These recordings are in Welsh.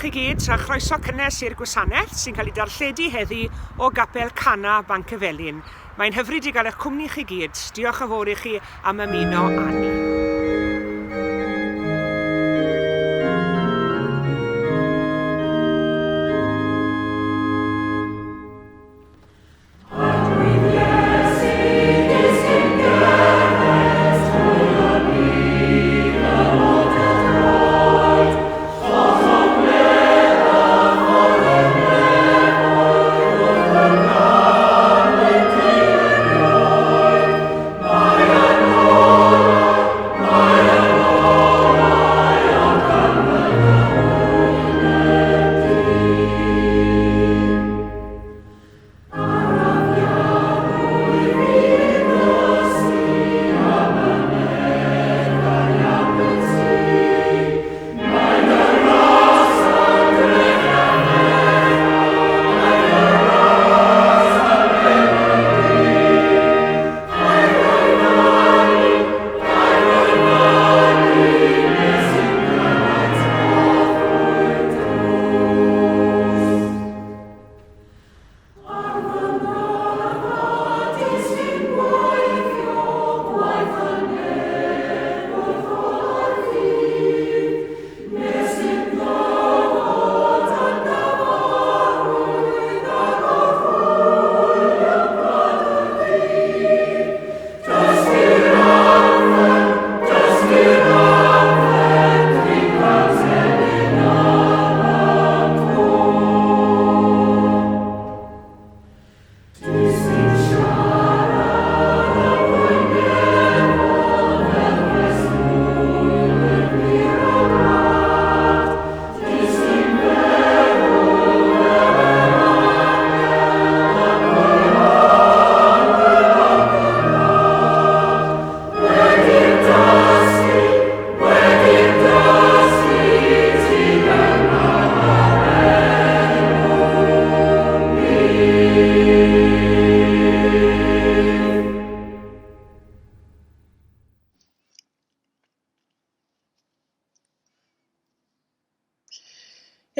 chi gyd a chroeso cynnes i'r gwasanaeth sy'n cael ei darlledu heddi o Gapel Cana, Bancyfelin. Mae'n hyfryd i gael eich cwmni chi gyd. Diolch yn fawr i chi am ymuno â ni.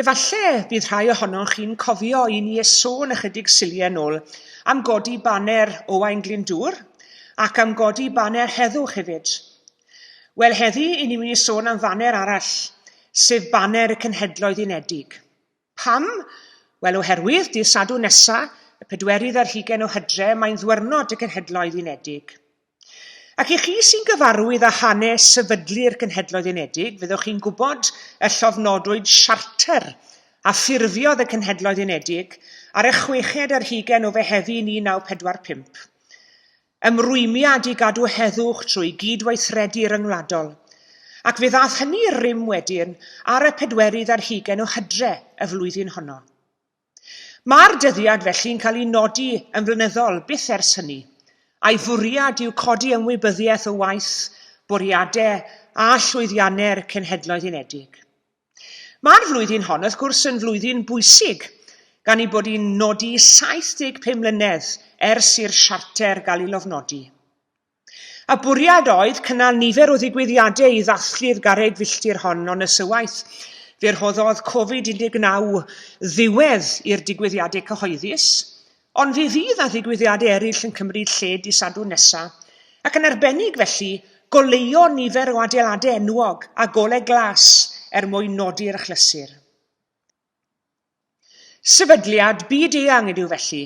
Efallai bydd rhai ohonoch chi'n cofio i ni sôn ychydig Suliau nôl am godi baner Owain Glyndŵr ac am godi baner heddwch hefyd. Wel, heddi, i ni'n mynd i sôn am faner arall, sef baner y Cenhedloedd Unedig. Pam? Wel, oherwydd, dydd Sadwrn nesa, y pedwerydd ar hugain o Hydre, mae'n ddwyrnod y Cenhedloedd Unedig. Ac i chi sy'n gyfarwydd â hanes sefydlu'r Cenhedloedd Unedig, fyddwch chi'n gwybod y llofnodwyd siarter a ffurfiodd y Cenhedloedd Unedig ar y chweched ar hugain o Fehefin 1945. Ymrwymiad i gadw heddwch trwy gydweithredu ryngwladol. Ac fe ddaeth hynny i rym wedyn ar y pedwerydd ar hugain o Hydre y flwyddyn honno. Mae'r dyddiad felly'n cael ei nodi yn flynyddol byth ers hynny, a'i fwriad yw codi ymwybyddiaeth o waith, bwriadau a llwyddiannau'r Cenhedloedd Unedig. Mae'r flwyddyn hon, wrth gwrs, yn flwyddyn bwysig, gan ei bod hi'n nodi 75 mlynedd ers i'r Siarter gael ei lofnodi. A bwriad oedd cynnal nifer o ddigwyddiadau i ddathlu'r garreg filltir hon, ond ysywaeth, fe rhoddodd Covid-19 ddiwedd i'r digwyddiadau cyhoeddus, ond fe fydd a ddigwyddiadau eraill yn cymryd lle dydd Sadwrn nesa, ac yn arbennig felly, goleuo nifer o adeiladau enwog a golau glas er mwyn nodi'r achlysur. Sefydliad byd-eang ydyw felly,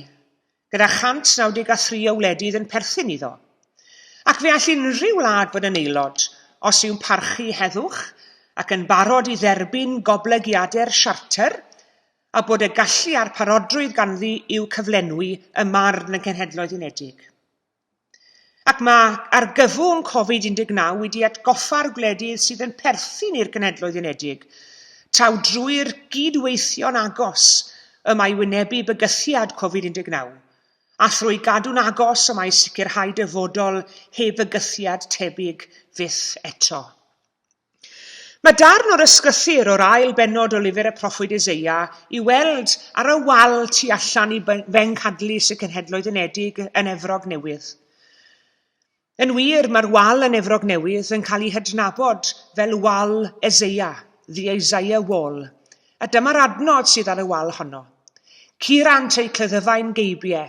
gyda 193 o wledydd yn perthyn iddo. Ac fe all unrhyw wlad fod yn aelod os yw'n parchu heddwch ac yn barod i dderbyn goblygiadau'r Siarter, a bod y gallu a'r parodrwydd ganddi i'w cyflenwi ym marn y Cenhedloedd Unedig. Ac mae argyfwng Covid 19 wedi atgoffa'r gwledydd sydd yn perthyn i'r Cenhedloedd Unedig taw drwy'r gyd-weithio'n agos y mae wynebu bygythiad Covid 19, a thrwy gadw'n agos y mae sicrhau dyfodol heb fygythiad tebyg fyth eto. Mae darn o'r ysgrythur o'r ail bennod o lyfr y proffwyd Eseia i weld ar y wal tu allan i bencadlys y Cenhedloedd Unedig yn Efrog Newydd. Yn wir, mae'r wal yn Efrog Newydd yn cael ei hadnabod fel Wal Eseia, The Isaiah Wall. A dyma'r adnod sydd ar y wal honno. Curant eu cleddyfau'n geibie,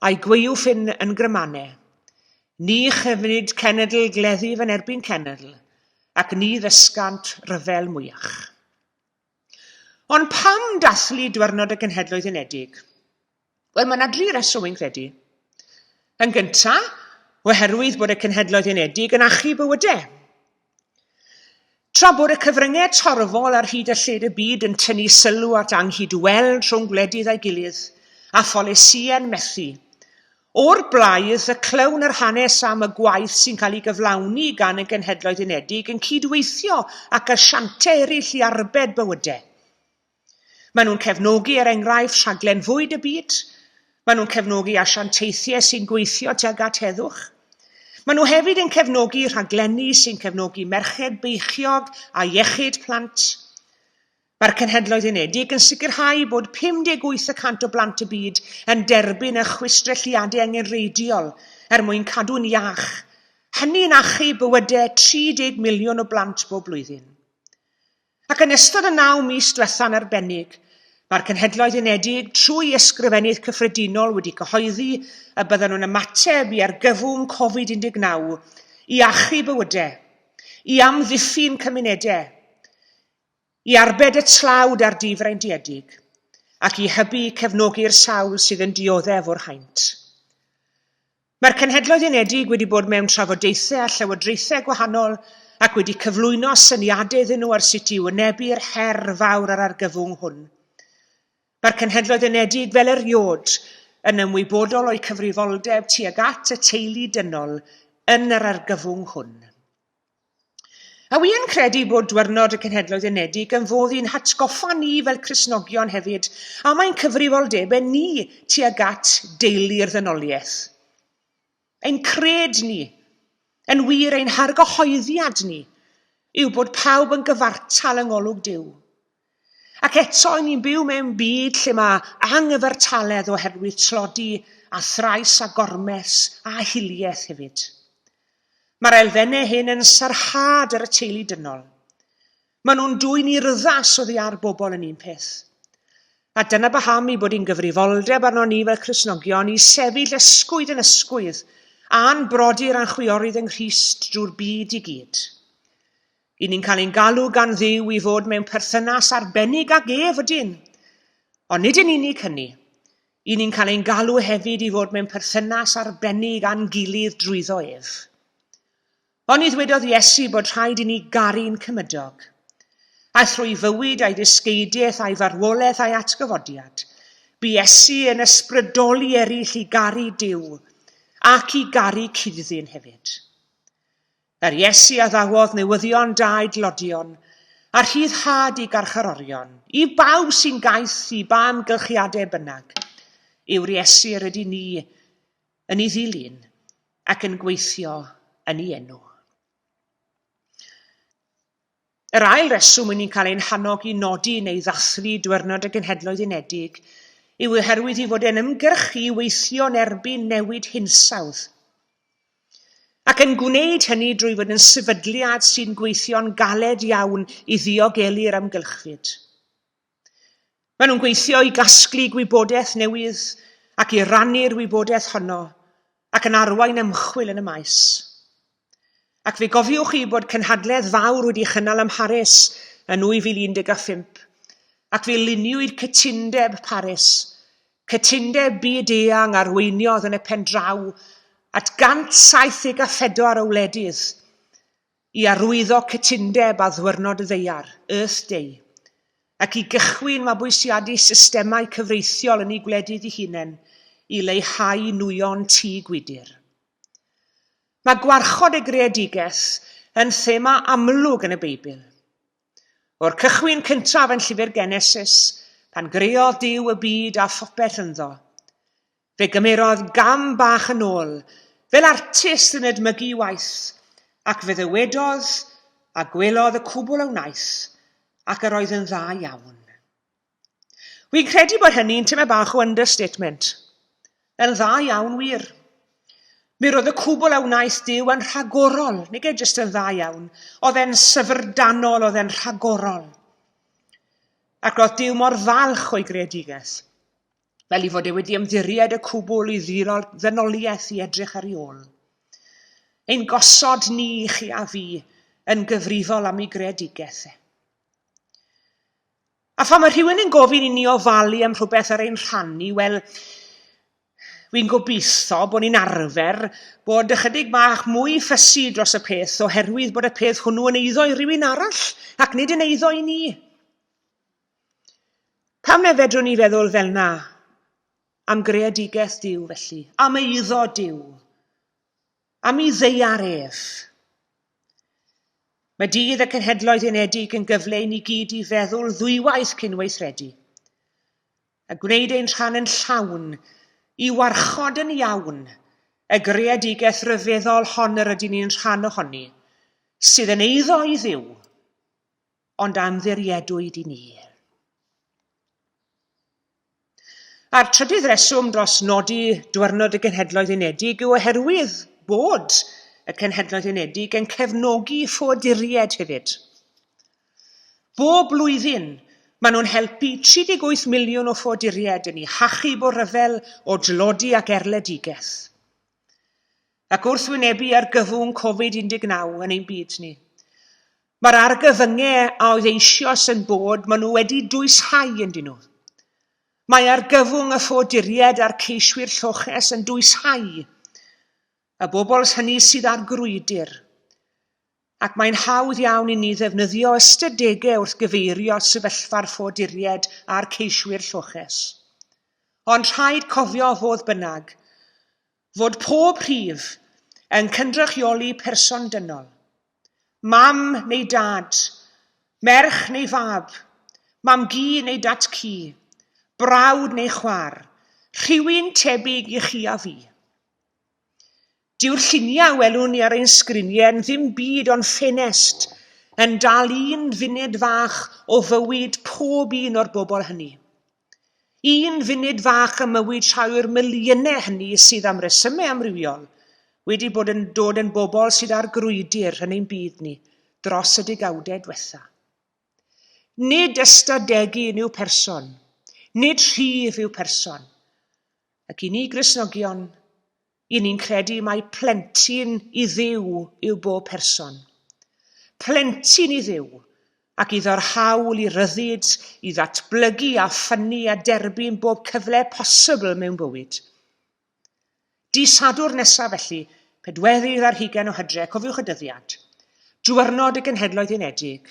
a'i gwaywffyn yn grymane. Ni chyfnid cenedl gleddyf yn erbyn cenedl, ac ni ddysgant ryfel mwyach. Ond pam dathlu Dwyrnod y Cenhedloedd Unedig? Wel, mae yna dri reswm wy'n credu. Yn gynta, oherwydd bod y Cenhedloedd Unedig yn achub bywydau. Tra bod y cyfryngau torfol ar hyd a lled y byd yn tynnu sylw at anghydweld rhwng gwledydd a'i gilydd, a pholisïau'n methu, o'r blaidd y clywn yr hanes am y gwaith sy'n cael ei gyflawni gan y Genhedloedd Unedig yn cydweithio ac asiantau eraill i arbed bywydau. Maen nhw'n cefnogi, er enghraifft, rhaglen fwyd y byd. Maen nhw'n cefnogi asiantaethiau sy'n gweithio tuag at heddwch. Maen nhw hefyd yn cefnogi rhaglenni sy'n cefnogi merched beichiog a iechyd plant. Mae'r Cenhedloedd Unedig yn sicrhau bod 58 y cant o blant y byd yn derbyn y chwistrelliadau angenrheidiol er mwyn cadw'n iach, hynny'n achub bywydau 30 miliwn o blant bob blwyddyn. Ac yn ystod y naw mis dwetha'n arbennig, mae'r Cenhedloedd Unedig trwy Ysgrifennydd Cyffredinol wedi cyhoeddi y byddan nhw'n ymateb i argyfwng Covid 19 i achub bywydau, i amddiffyn cymunedau, i arbed y tlawd a'r difreintiedig, ac i hybu cefnogi'r sawl sydd yn dioddef o'r haint. Mae'r Cenhedloedd Unedig wedi bod mewn trafodaethau â llywodraethau gwahanol ac wedi cyflwyno syniadau iddyn nhw ar sut i wynebu'r her fawr a'r argyfwng hwn. Mae'r Cenhedloedd Unedig, fel erioed, yn ymwybodol o'u cyfrifoldeb tuag at y teulu dynol yn yr argyfwng hwn. A wi yn credu bod Dwyrnod y Cenhedloedd Unedig yn fodd i'n hatgoffa ni fel Cristnogion hefyd am ein cyfrifoldebau ni tuag at deulu'r ddynoliaeth. Ein cred ni, yn wir ein hargyhoeddiad ni, yw bod pawb yn gyfartal yng ngolwg Duw. Ac eto, i ni'n byw mewn byd lle mae anghyfartaledd oherwydd tlodi a thrais a gormes a hiliaeth hefyd. Mae'r elfennau hyn yn sarhad ar y teulu dynol. Maen nhw'n dwyn i urddas oddi ar bobl yn un peth. A dyna paham ei bod hi'n gyfrifoldeb arnon ni fel Cristnogion i sefyll ysgwydd yn ysgwydd â'n brodyr a'n chwiorydd yng Nghrist drwy'r byd i gyd. I ni'n cael ein galw gan Dduw i fod mewn perthynas arbennig ag ef, ydyn. Ond nid yn unig hynny. I ni'n cael ein galw hefyd i fod mewn perthynas arbennig â'n gilydd drwyddo ef. Oni ddwedodd Iesu bod rhaid i ni garu'n cymydog? A thrwy fywyd a'i ddysgeidiaeth a'i farwolaeth a'i atgyfodiad, bu Iesu yn ysbrydoli eraill i garu Duw ac i garu cyd-ddyn hefyd. Yr Iesu a ddawodd newyddion da i dlodion, a rhyddhad i garcharorion, i bawb sy'n gaeth i ba amgylchiadau bynnag, yw'r Iesu yr ydyn ni yn ei ddilyn ac yn gweithio yn ei enw. Yr ail reswm i ni'n cael ein hannog i nodi neu ddathlu Dwyrnod y Genhedloedd Unedig yw oherwydd ei fod e'n ymgyrchu i weithio yn erbyn newid hinsawdd. Ac yn gwneud hynny drwy fod yn sefydliad sy'n gweithio'n galed iawn i ddiogelu'r amgylchfyd. Maen nhw'n gweithio i gasglu gwybodaeth newydd ac i rannu'r wybodaeth honno ac yn arwain ymchwil yn y maes. Ac fe gofiwch chi bod cynhadledd fawr wedi chynnal ym Mharis yn 2015 ac fe luniwyd cytundeb Paris, cytundeb byd-eang arweiniodd yn y pendraw at 174 o wledydd i arwyddo cytundeb ar Ddwyrnod y Ddaear, Earth Day, ac i gychwyn mabwysiadu systemau cyfreithiol yn eu gwledydd eu hunain i leihau nwyon tŷ gwydr. Mae gwarchod y greadigaeth yn thema amlwg yn y Beibl. O'r cychwyn cyntaf yn Llyfr Genesis, pan greodd Duw y byd a phopeth ynddo, Fe gymerodd gam bach yn ôl, fel artist yn edmygu'i waith, ac fe ddywedodd, a gwelodd y cwbl a wnaeth, ac yr oedd yn dda iawn. Wi'n credu bod hynny'n tymed bach o understatement. Yn dda iawn wir. Mi roedd y cwbl a wnaeth Duw yn rhagorol, nid e jyst yn dda iawn, oedd e'n syfrdanol, oedd e'n rhagorol. Ac roedd Duw mor falch o'i greadigaeth, fel ei fod e wedi ymddiried y cwbl i ddynoliaeth i edrych ar ei ôl. Ein gosod ni, chi a fi, yn gyfrifol am ei greadigaeth e. A phan mae rhywun yn gofyn i ni ofalu am rhywbeth ar ein rhan ni, wel, wi'n gobeithio bod ni'n arfer bod ychydig bach mwy ffysi dros y peth oherwydd bod y peth hwnnw yn eiddo i rywun arall ac nid yn eiddo i ni. Pam na fedrwn ni feddwl fel na am greadigaeth Duw felly, am eiddo Duw, am ei ddeiar ef? Mae Dydd y Cenhedloedd Unedig yn gyfle i ni gyd i feddwl ddwywaith cyn weithredu, a gwneud ein rhan yn llawn i warchod yn iawn y greadigaeth ryfeddol hon yr ydyn ni'n rhan ohoni, sydd yn eiddo i Dduw, ond a ymddiriedwyd i ni. A'r trydydd reswm dros nodi Dwyrnod y Genhedloedd Unedig yw oherwydd bod y Cenhedloedd Unedig yn cefnogi ffoaduriaid hefyd. Bob blwyddyn, maen nhw'n helpu 38 miliwn o ffoaduriaid yn eu hachub o ryfel, o dlodi ac erledigaeth. Ac wrth wynebu argyfwng Covid-19 yn ein byd ni, mae'r argyfyngau a oedd eisioes yn bod, maen nhw wedi dwyshau ynddyn nhw. Mae argyfwng y ffoaduriaid a'r ceiswyr lloches yn dwyshau y bobl hynny sydd ar grwydr. Ac mae'n hawdd iawn i ni ddefnyddio ystadegau wrth gyfeirio at sefyllfa'r ffoaduriaid a'r ceiswyr lloches. Ond rhaid cofio, fodd bynnag, fod pob rhif yn cynrychioli person dynol, mam neu dad, merch neu fab, mam-gu neu dad-cu, brawd neu chwaer, rhywun tebyg i chi a fi. Dyw'r lluniau welwn ni ar ein sgriniau yn ddim byd ond ffenest yn dal un funud fach o fywyd pob un o'r bobl hynny. Un funud fach ym mywyd rhai o'r miliynau hynny sydd am resymau amrywiol wedi bod yn dod yn bobl sydd ar grwydr yn ein byd ni dros y degawdau diwetha. Nid ystadegyn yw person, nid rhif yw person. Ac i ni Gristnogion, i ni'n credu mai plentyn i Dduw yw bob person. Plentyn i Dduw, ac iddo'r hawl i ryddid, i ddatblygu a ffynnu a derbyn bob cyfle posibl mewn bywyd. Dydd Sadwrn nesaf felly, pedwerydd ar hugain o Hydref, cofiwch y dyddiad, Diwrnod y Genhedloedd Unedig,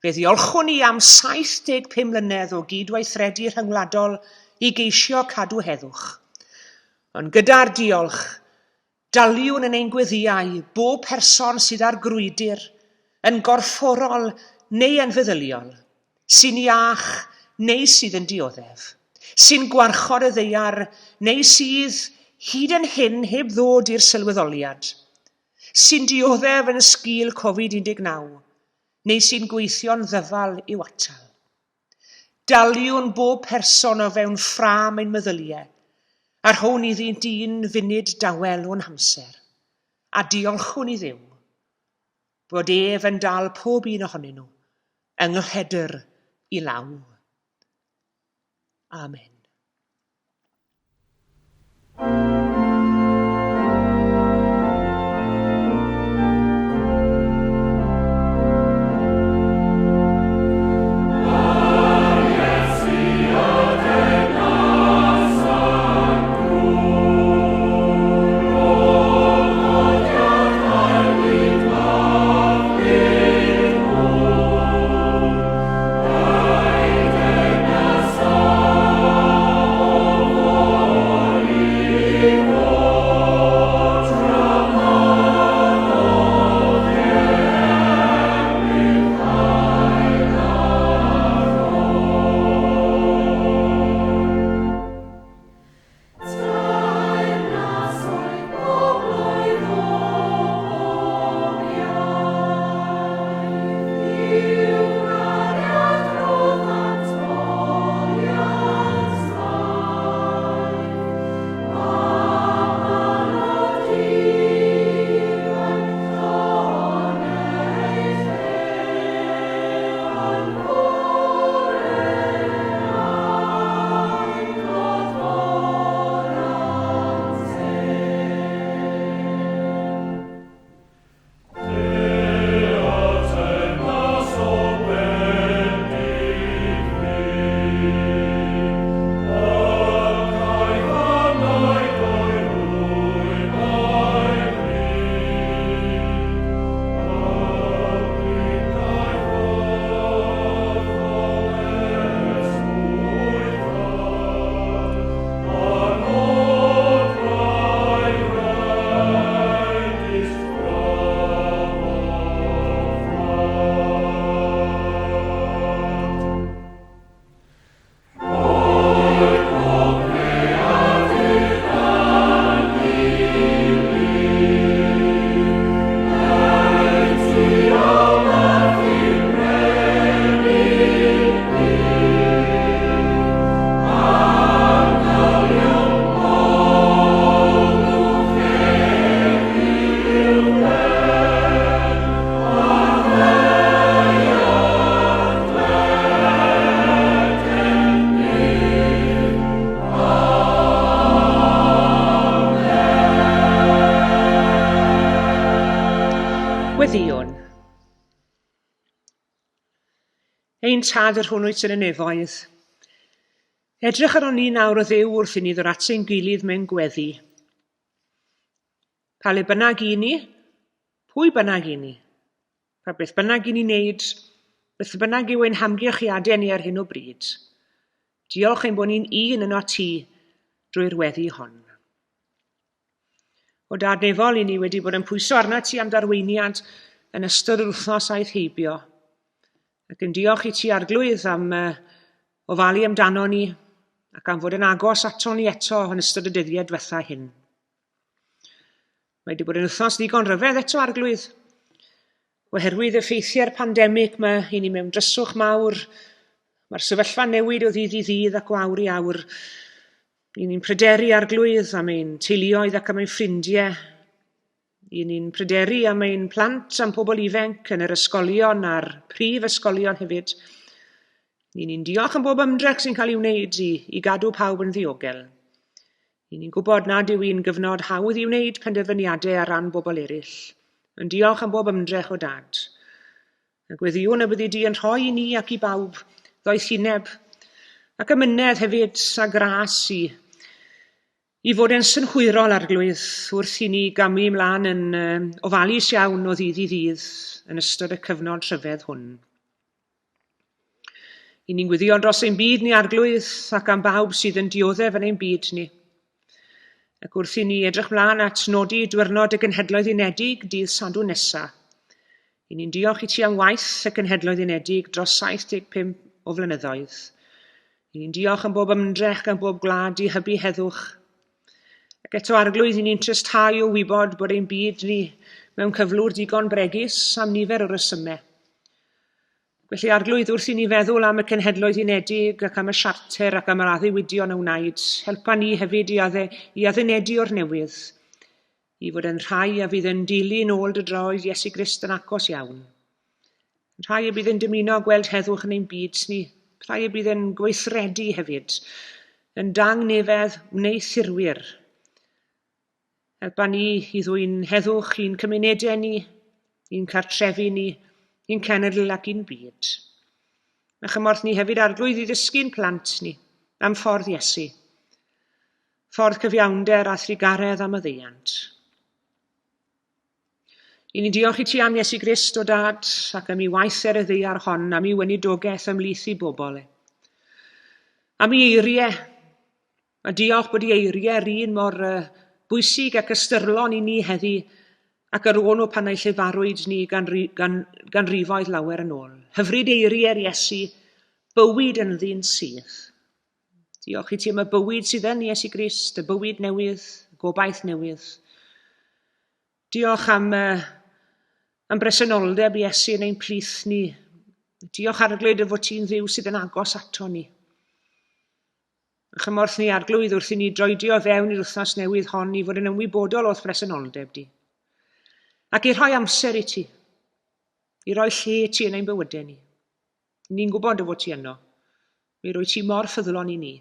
fe ddiolchwn ni am 75 mlynedd o gydweithredu rhyngwladol i geisio cadw heddwch. Ond gyda'r diolch, daliwn yn ein gweddïau bob person sydd ar grwydr, yn gorfforol neu yn feddyliol, sy'n iach neu sydd yn dioddef, sy'n gwarchod y ddaear neu sydd, hyd yn hyn, heb ddod i'r sylweddoliad, sy'n dioddef yn sgil Covid 19 neu sy'n gweithio'n ddyfal i'w atal. Daliwn bob person o fewn ffrâm ein meddyliau, a rhown iddynt un funud dawel o'n hamser, a diolchwn i Dduw bod ef yn dal pob un ohonyn nhw yng nghledr i law. Amen. Gweddïwn. Ein Tad yr hwn wyt yn y nefoedd, edrych aron ni nawr o Dduw wrth i ni ddod at ein gilydd mewn gweddi. Pa le bynnag i ni, pwy bynnag i ni, pa beth bynnag i ni wneud, beth bynnag yw ein hamgylchiadau ni ar hyn o bryd, diolch ein bod ni'n un yno ti drwy'r weddi hon. O Dad nefol, i ni wedi bod yn pwyso arnat ti am darweiniad yn ystod yr wythnos aeth heibio. Ac yn diolch i ti Arglwydd am uh, ofalu amdano ni ac am fod yn agos ato ni eto yn ystod y dyddiau diwetha hyn. Mae wedi bod yn wythnos ddigon rhyfedd eto Arglwydd. Oherwydd effeithiau'r pandemig mae i ni mewn dryswch mawr. Mae'r sefyllfa newid o ddydd i ddydd ac o awr i awr. I ni'n pryderu Arglwydd am ein teuluoedd ac am ein ffrindiau. I ni'n pryderu am ein plant a'n pobl ifanc yn yr ysgolion a'r prif ysgolion hefyd. I ni'n diolch am bob ymdrech sy'n cael ei wneud i, i gadw pawb yn ddiogel. I ni'n gwybod nad yw hi'n gyfnod hawdd i wneud penderfyniadau ar ran bobl eraill. Yn diolch am bob ymdrech o dad. A gweddïwn y byddi di yn rhoi i ni ac i bawb ddoethineb ac amynedd hefyd a gras i, i fod yn synhwyrol arglwydd wrth i ni gamu ymlaen yn uh, ofalus iawn o ddydd i ddydd yn ystod y cyfnod rhyfedd hwn. I ni'n gweddio dros ein byd ni arglwydd ac am bawb sydd yn dioddef yn ein byd ni. Ac wrth i ni edrych mlaen at nodi Diwrnod y Genhedloedd Unedig dydd Sadwrn nesa, i ni'n diolch i ti am waith y Cenhedloedd Unedig dros 75 o flynyddoedd. I ni'n diolch am bob ymdrech gan bob gwlad i hybu heddwch. Ac eto arglwydd, i ni'n tristhau o wybod bod ein byd ni mewn cyflwr digon bregus am nifer o resymau. Felly, Arglwydd, wrth i ni feddwl am y Cenhedloedd Unedig ac am y Siarter ac am yr addewidion a wnaed, helpa ni hefyd i, adde, i addenedu o'r newydd, i fod yn rhai a fydd yn dilyn ôl dy droed Iesu Grist yn agos iawn. Rhai y bydd yn dymuno gweld heddwch yn ein byd ni, rhai y bydd yn gweithredu hefyd, yn dangnefedd wneuthurwyr. Helpa ni i ddwyn heddwch i'n cymunedau ni, i'n cartrefi ni, i'n cenedl ac i'n byd. A chymorth ni hefyd arglwydd i ddysgu'n plant ni am ffordd Iesu, ffordd cyfiawnder a thrugaredd am maddeuant. I ni diolch i ti am Iesu Grist o dad ac am ei waith ar y ddaear hon, am ei weinidogaeth ymhlith i bobl. E. Am ei eiriau A diolch bod ei eiriau yr un mor bwysig ac ystyrlon i ni heddi ac yr o'n nhw pan eu llefarwyd ni gan, gan, ganrifoedd lawer yn ôl. Hyfryd eiriau'r Iesu, bywyd ynddi'n syth. Diolch i ti am y bywyd sydd yn Iesu Grist, y bywyd newydd, y gobaith newydd. Diolch am, uh, am bresenoldeb Iesu yn ein plith ni. Diolch Arglwydd y fod ti'n Dduw sydd yn agos ato ni. A chymorth ni Arglwydd wrth i ni droedio fewn i'r wythnos newydd hon i fod yn ymwybodol o'th bresenoldeb di. Ac i rhoi amser i ti. I roi lle i ti yn ein bywydau ni. Ni'n gwybod dy fod ti yno. Mi rwy ti mor ffyddlon i ni.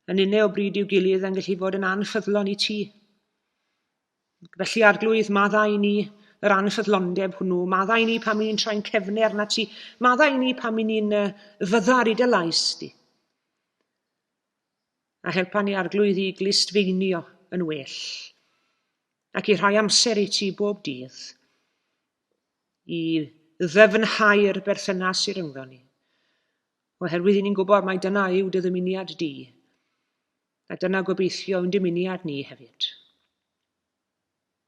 Yn unne o bryd i'w gilydd yn gallu fod yn anffyddlon i ti. Felly, Arglwydd, maddau i ni yr anffyddlondeb hwnnw. Maddau i ni pan ni'n troi'n cefnu arnat ti. Maddau i ni pan ni'n fyddar i dy lais di. A helpa ni, Arglwydd, i glustfeinio yn well ac i rhoi amser i ti bob dydd i ddyfnhau'r berthynas sydd rhyngddo ni. Oherwydd i ni'n gwybod mai dyna yw dy ddymuniad di. A dyna gobeithio yw'n dymuniad ni hefyd.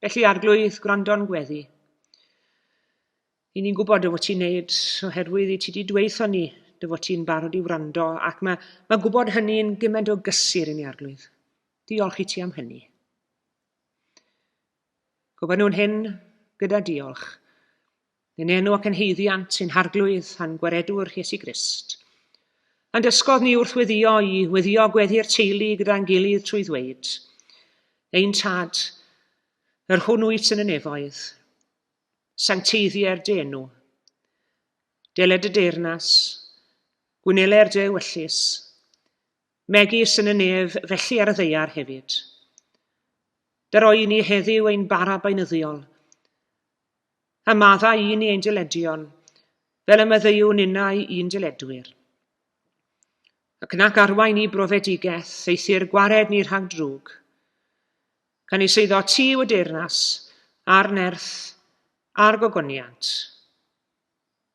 Felly, Arglwydd, gwrando'n gweddi. I ni'n gwybod dy fod ti'n neud oherwydd i ti di dweutho ni dy fod ti'n barod i wrando ac mae, mae gwybod hynny'n gymaint o gysur i ni, Arglwydd. Diolch i ti am hynny. Gofynnwn hyn gyda diolch. Yn enw ac yn haeddiant ein Harglwydd a'n Gwaredwr Iesu Grist. A'n dysgodd ni wrth weddio i weddio gweddi'r teulu gyda'n gilydd trwy ddweud, Ein Tad, yr hwn wyt yn y nefoedd, sancteiddier dy enw. Deled dy deyrnas, gwneler dy ewyllys, megis yn y nef, felly ar y ddaear hefyd. Dyroi i ni heddiw ein bara beunyddiol, A maddau i ni ein dyledion, fel y maddeuwn ninnau i'n dyledwyr. Ac nac arwain ni brofedigaeth, eithr gwared ni rhag drwg. Canys eiddo ti yw y deyrnas, a'r nerth, a'r gogoniant,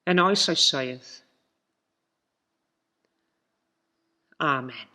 yn oes oesoedd. Amen.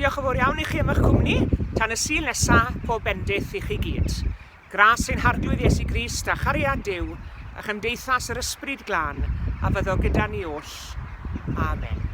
Diolch yn fawr iawn i chi am eich cwmni. Tan y Sul nesa, pob bendith i chi gyd. Gras ein Harglwydd Iesu Grist a chariad Duw a chymdeithas yr Ysbryd Glân a fyddo gyda ni oll. Amen.